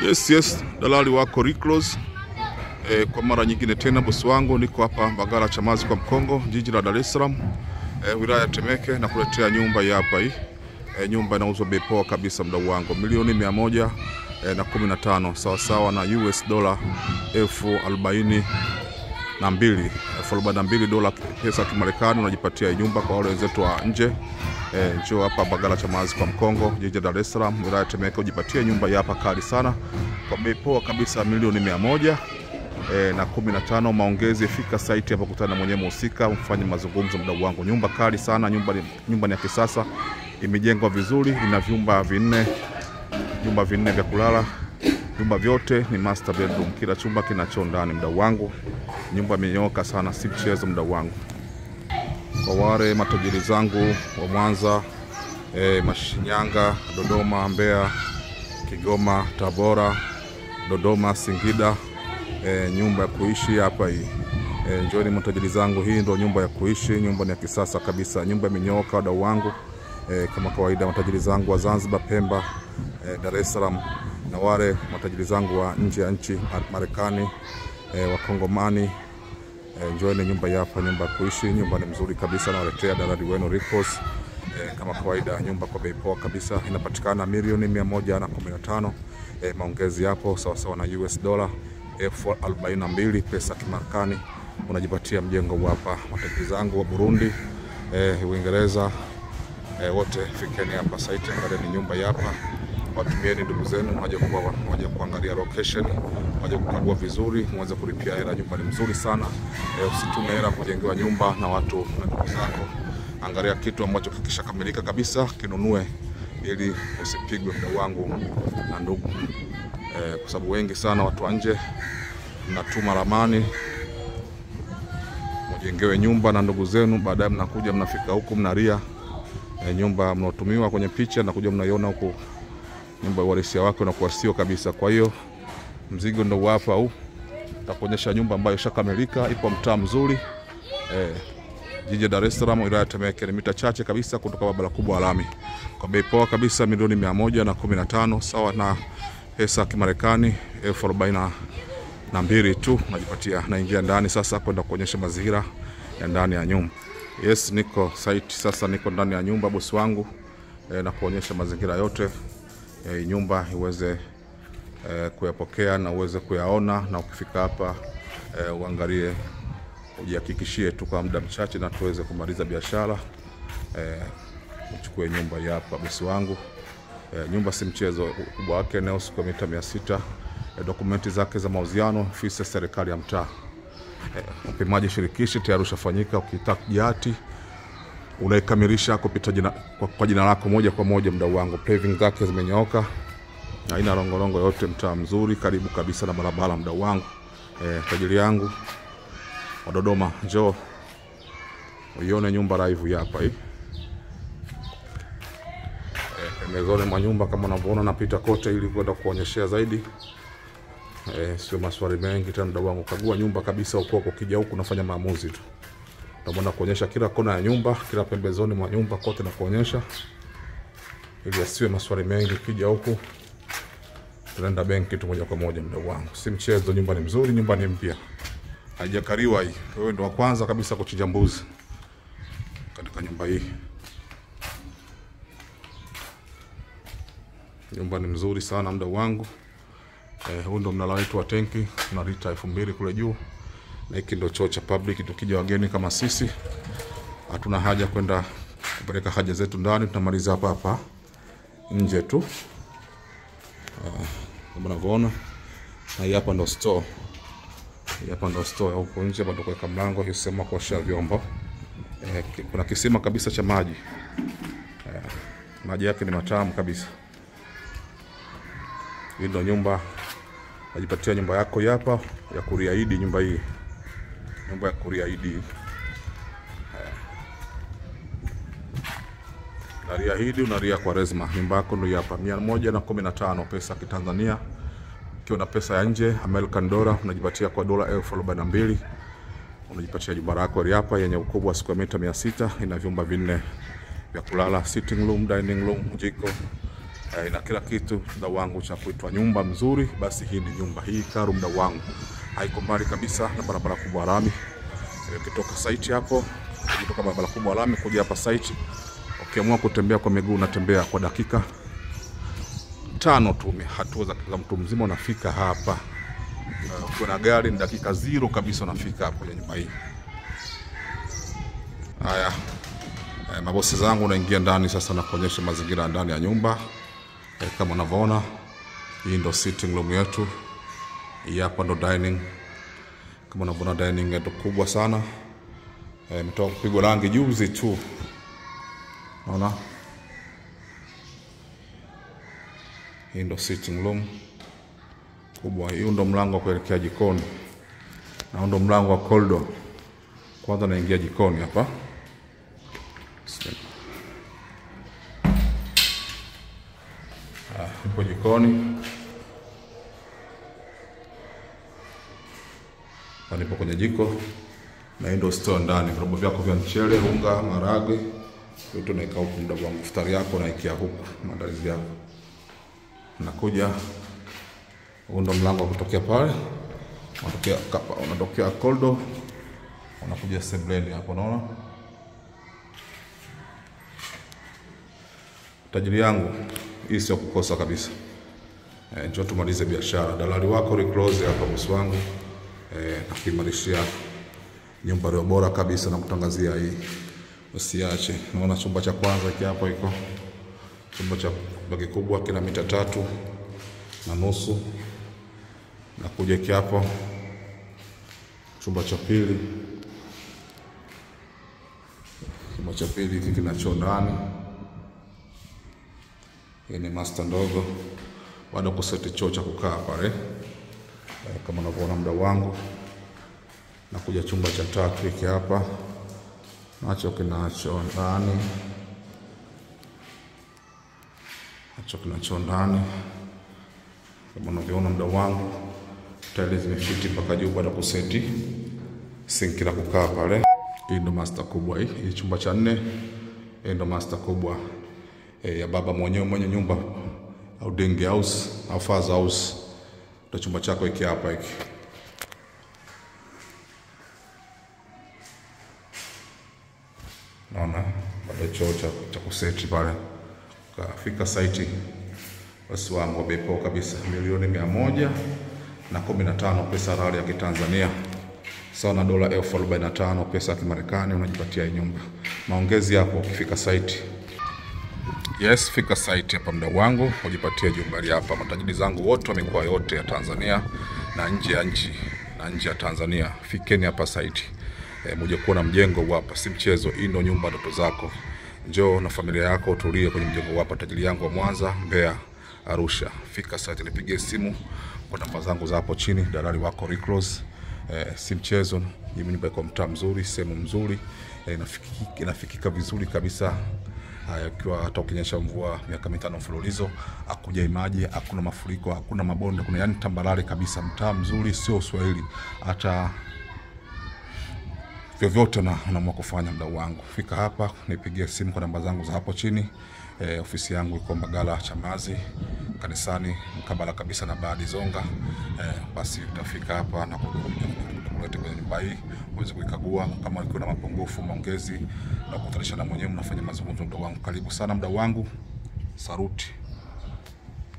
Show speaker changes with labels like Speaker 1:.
Speaker 1: Yes, yes, dalali wako Rickross. Kwa mara nyingine tena bosi wangu niko hapa Mbagala Chamazi kwa Mkongo, jiji la Dar es Salaam, wilaya ya Temeke, na kuletea nyumba hii hapa hii. Nyumba inauzwa bei poa kabisa mdau wangu, milioni 115 sawa sawa na US dola 42,000, 42 dola pesa ya Kimarekani unajipatia nyumba. Kwa wale wenzetu wa nje, njoo hapa Mbagala Chamazi kwa Mkongo, jiji la Dar es Salaam, wilaya ya Temeke, ujipatie nyumba hii hapa kali sana kwa bei poa kabisa, milioni 115. Maongezi, fika site hapa, kutana na mwenyewe mhusika, mfanye mazungumzo mdau wangu. Nyumba kali sana, nyumba ni ya kisasa, imejengwa vizuri, ina vyumba vinne, vyumba vinne vya kulala. Vyumba vyote ni master bedroom, kila chumba kina choo ndani mdau wangu. Nyumba imenyooka sana, si mchezo mdau wangu. Kwa wale matajiri zangu wa Mwanza, Mashinyanga, Dodoma, Mbeya, Kigoma, Tabora, Dodoma, Singida, nyumba ya kuishi hapa hii. Njooni matajiri zangu, hii ndio nyumba ya kuishi, nyumba ni ya kisasa kabisa, nyumba imenyooka wadau wangu. Kama kawaida matajiri zangu wa Zanzibar, Pemba, Dar es Salaam, na wale matajiri zangu wa nje ya nchi, Marekani, Wakongomani, njooni nyumba hapa, nyumba ya kuishi, nyumba ni mzuri kabisa. Nawaletea dalali wenu Rickross. Kama kawaida nyumba kwa bei poa kabisa, inapatikana milioni 115. Maongezi hapo sawa sawa na US dollar 42,000 pesa Kimarekani. Unajipatia mjengo hapa. Matajiri zangu wa Burundi, Uingereza, wote fikeni hapa site, angalieni nyumba hapa, watumieni ndugu zenu waje kuangalia location, waje kukagua vizuri, muweze kulipia hela. Nyumba ni mzuri sana. Usitume hela kujengewa nyumba na watu na ndugu zako. Angalia kitu ambacho kikishakamilika kabisa kinunue, ili usipigwe mdau wangu na ndugu. Kwa sababu wengi sana watu wa nje mnatuma ramani mjengewe nyumba na ndugu zenu, baadaye mnakuja mnafika huku mnaria. Nyumba mnaotumiwa kwenye picha na kuja mnaiona huku nyumba uhalisia wake na kuwa sio kabisa. Kwa hiyo mzigo ndio hapa huu, nitakuonyesha nyumba ambayo ishakamilika, ipo mtaa mzuri, jiji Dar es Salaam, wilaya ya Temeke, ni mita chache kabisa kutoka barabara kubwa lami, kwa bei poa kabisa, milioni 115 sawa na pesa ya Kimarekani 42,000 tu unajipatia. Naingia ndani sasa kwenda kuonyesha mazingira ya ndani ya nyumba. Yes, niko site sasa, niko ndani ya nyumba bosi wangu, na kuonyesha mazingira yote, nyumba iweze kuyapokea na uweze kuyaona, na ukifika hapa uangalie, ujihakikishie tu kwa muda mchache na tuweze kumaliza biashara. Uchukue nyumba hii hapa bosi wangu. Nyumba si mchezo, ukubwa wake eneo square mita 600. Dokumenti zake za mauziano ofisi ya serikali ya mtaa. Upimaji shirikishi tayari ushafanyika. Ukitaka jihati unaikamilisha kupita jina, kwa jina lako moja kwa moja mdau wangu. Paving zake zimenyooka, haina rongorongo yote, mtaa mzuri, karibu kabisa na barabara mdau wangu. Tajiri yangu wa Dodoma, njoo uione nyumba live hapa hii. Pembezoni mwa nyumba kama unavyoona napita kote ili kwenda kuonyeshea zaidi. Sio maswali mengi tena mdau wangu, kagua nyumba kabisa huko, ukija huku unafanya maamuzi tu. Ndio kuonyesha kila kona ya nyumba, kila pembezoni mwa nyumba kote na kuonyesha, ili asiwe maswali mengi. Ukija huku tunaenda benki tu moja kwa moja mdau wangu. Si mchezo, nyumba ni mzuri, nyumba ni mpya, haijakariwa hii. Wewe ndio wa kwanza kabisa kuchinja mbuzi katika nyumba hii. Nyumba ni mzuri sana mdau wangu. Huu ndio mnara wetu wa tenki, una lita 2000 kule juu. Na hiki ndio choo cha public. Tukija wageni kama sisi hatuna haja kwenda kupeleka haja zetu ndani, tunamaliza hapa hapa nje tu. Kama unavyoona. Na hii hapa ndio store. Hii hapa ndio store huko nje, bado kuweka mlango kisema kuosha vyombo. Kuna kisima kabisa cha maji. Maji yake ni matamu kabisa. Hii ndio nyumba. Najipatia nyumba yako hapa ya kuriaidi, nyumba hii. Nyumba ya kuriaidi. Unariahidi, unaria kwa rezma. Nyumba yako ndio hapa 115 pesa ya Kitanzania. Ukiwa na pesa ya nje American dollar unajipatia kwa dola 42,000. Unajipatia jumba lako hapa yenye ukubwa wa square mita 600, ina vyumba vinne vya kulala, sitting room, dining room, jiko, Ina kila kitu mdau wangu cha kuitwa nyumba mzuri. Basi hii ni nyumba hii Karu mdau wangu, haiko mbali kabisa na barabara kubwa lami. Ukitoka site hapo, ukitoka barabara kubwa lami kuja hapa site, ukiamua kutembea kwa miguu unatembea kwa dakika 5 tu, hatua za mtu mzima unafika hapa. Ukiwa na gari ni dakika 0 kabisa unafika hapo kwenye nyumba hii. Haya, mabosi zangu, naingia ndani sasa na kuonyesha mazingira ndani ya nyumba. Kama unavyoona, hii ndo sitting room yetu. Hii hapa ndo dining. Kama unavyoona dining yetu kubwa sana. Imetoka kupigwa rangi juzi tu. Unaona? Hii ndo sitting room kubwa. Hii ndo mlango wa kuelekea jikoni. Na ndo mlango wa corridor. Kwanza naingia jikoni hapa. Ipo jikoni. Nipo kwenye jiko. Na hii ndo store ndani. Vyombo vyako vya mchele, unga, maharagwe, yote naika huku mdau wangu. Futari yako naikia huku, maandalizi yako. Nakuja, huu ndo mlango wa kutokea pale. Unatokea kapa, unatokea corridor. Unakuja sebuleni hapo, unaona? Tajiri yangu, hii sio kukosa kabisa. Njoo tumalize biashara. Dalali wako reclose hapa bosi wangu. Nakuimarishia nyumba iliyo bora kabisa na kutangazia hii. Usiache. Naona chumba cha kwanza hiki hapo iko. Chumba cha kikubwa kina mita 3.5. Na kuja hiki hapo chumba cha pili. Chumba cha pili hiki kina choo ndani. Hii ni master ndogo. Bado kuseti choo cha kukaa pale. Kama unavyoona mdau wangu. Na kuja chumba cha tatu hiki hapa. Nacho kinacho ndani. Nacho kinacho ndani. Kama unavyoona mdau wangu, tiles zimefiti mpaka juu, bado kuseti sinki la kukaa pale. Hii ndo master kubwa hii. Hii chumba cha 4. Hii ndo master kubwa ya baba mwenyewe mwenye nyumba au dingi house au father house. Ndo chumba chako hiki hapa hiki. Naona bado choo cha kuseti pale. Kafika site basi wangu bepo kabisa, milioni 115 pesa halali ya Kitanzania, sawa na dola 1045 pesa ya Kimarekani. Unajipatia hii nyumba. Maongezi hapo ukifika site. Yes, fika site hapa mdau wangu, ujipatie jumba hapa. Matajiri zangu wote wa mikoa yote ya Tanzania na nje ya nchi na nje ya Tanzania, fikeni hapa site. Muje kuona mjengo hapa, si mchezo. Hii ndo nyumba ndoto zako. Njoo na familia yako utulie kwenye mjengo hapa. Tajiri yangu wa Mwanza, Mbeya, Arusha. Fika site, nipigie simu kwa namba zangu za hapo chini. Dalali wako Reclose. Si mchezo. Hii nyumba iko mtaa mzuri, sehemu mzuri, inafikika vizuri kabisa. Ikiwa hata ukinyesha mvua miaka 5 mfululizo, hakujai maji, hakuna mafuriko, hakuna mabonde, kuna yani tambarare kabisa. Mtaa mzuri, sio Swahili. Hata vyovyote na unaamua kufanya mdau wangu, fika hapa, nipigie simu kwa namba zangu za hapo chini. Ofisi yangu iko Mbagala Chamazi, kanisani mkabala kabisa na Bahadi Zonga. Basi utafika hapa na kukuleta kwenye nyumba hii uweze kuikagua kama kuna mapungufu, maongezi na kukutanisha na mwenyewe, mnafanya mazungumzo mdau wangu. Karibu sana mdau wangu. Saruti.